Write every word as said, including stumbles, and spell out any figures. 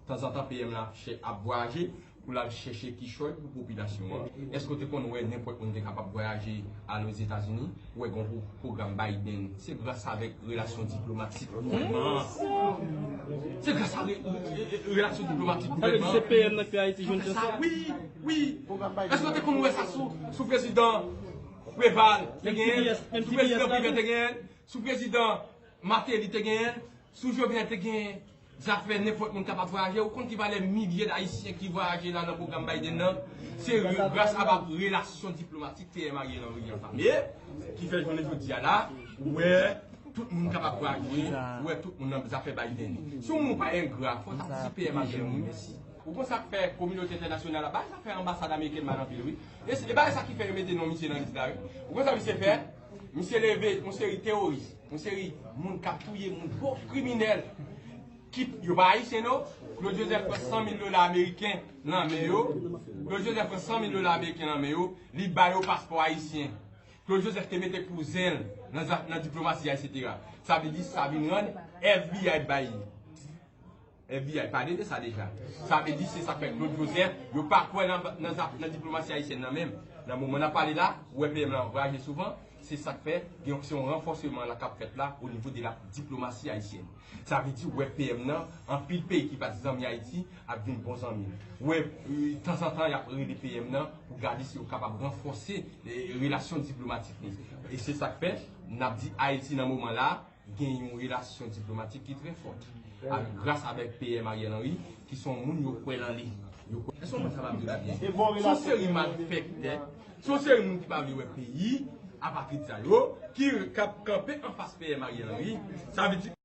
Tanzantan, P M la ap vwayaje pou l al chèche kichòy pou popilasyon an. Èske w te konn wè nenpòt moun te kapab vwayaje al Ozetazini? Ou wè gen yon pwogram Biden. Se gras avèk relasyon diplomatik gouvènman an. Se gras a re- re- re- relasyon diplomatik gouvènman an. Sa vle di se P M nan k fè Ayiti jwenn chans sa? Wi, wi. Èske w te konn wè sa sou, sou prezidan Preval te genyen, sou prezidan Privé te genyen, sou prezidan Martelly te genyen, sou Jovenel te genyen? Zafè nenpòt moun kapab vwayaje. Ou konn ki valè milye d Ayisyen ki vwayaje la nan pwogram Biden nan? Se gras avèk relasyon diplomatik P M Ariel Henry an fame, ki fè jounen jodi a la, ou wè tout moun kapab vwayaje, ou wè tout moun nan zafè Biden. Si yon moun pa engra, fò w ta di P M Ariel Henry mèsi. Ou konn sa k fè kominote entènasyonal la, bay zafè anbasad amerikèn mal anpil, wi. E se- e bay sa ki fè yo mete non misye nan lis la, wi. Ou konn sa misye fè? Misye leve yon seri teworis, yon seri moun k ap touye moun, gwo kriminèl. Ki, yo pa ayisyen, non. Claude Joseph pran san mil dola ameriken nan men yo. Claude Joseph pran san mil dola ameriken nan men yo. Li ba yo paspò ayisyen. Claude Joseph te mete kouzen l nan, nan diplomasi a, etsetera. Sa vle di, sa vin rann F B I bay li. F B I pale de sa deja. Sa vle di, se sa k fè Claude Joseph, yo pa kwè nan, nan, nan diplomasi ayisyèn nan menm. Nan moman n ap pale la, ou wè P M lan vwayaje souvan, se sa k fè gen, se yon ranfòseman la k ap fèt la o nivo de la diplomasi ayisyèn. Sa vle di, ou wè P M nan, anpil peyi ki pa t zanmi Ayiti ap vin bon zanmi l. Ou wè, e, tanzantan, y ap rele P M nan pou gade si yo kapab ranfòse, e, relasyon diplomatik li. E se sa k fè, n ap di Ayiti nan moman la, gen yon relasyon diplomatik ki trè fòt. Gras avèk P M Ariel Henry, ki se yon moun yo kwè nan li. Yo kwè. Èske w konn sa m ap di w la byen? Se yon seri malfèktè, se yon seri moun ki pa vle wè peyi, apatrid sa yo, ki k ap kanpe anfas P M Ariel Henry. Sa vle di,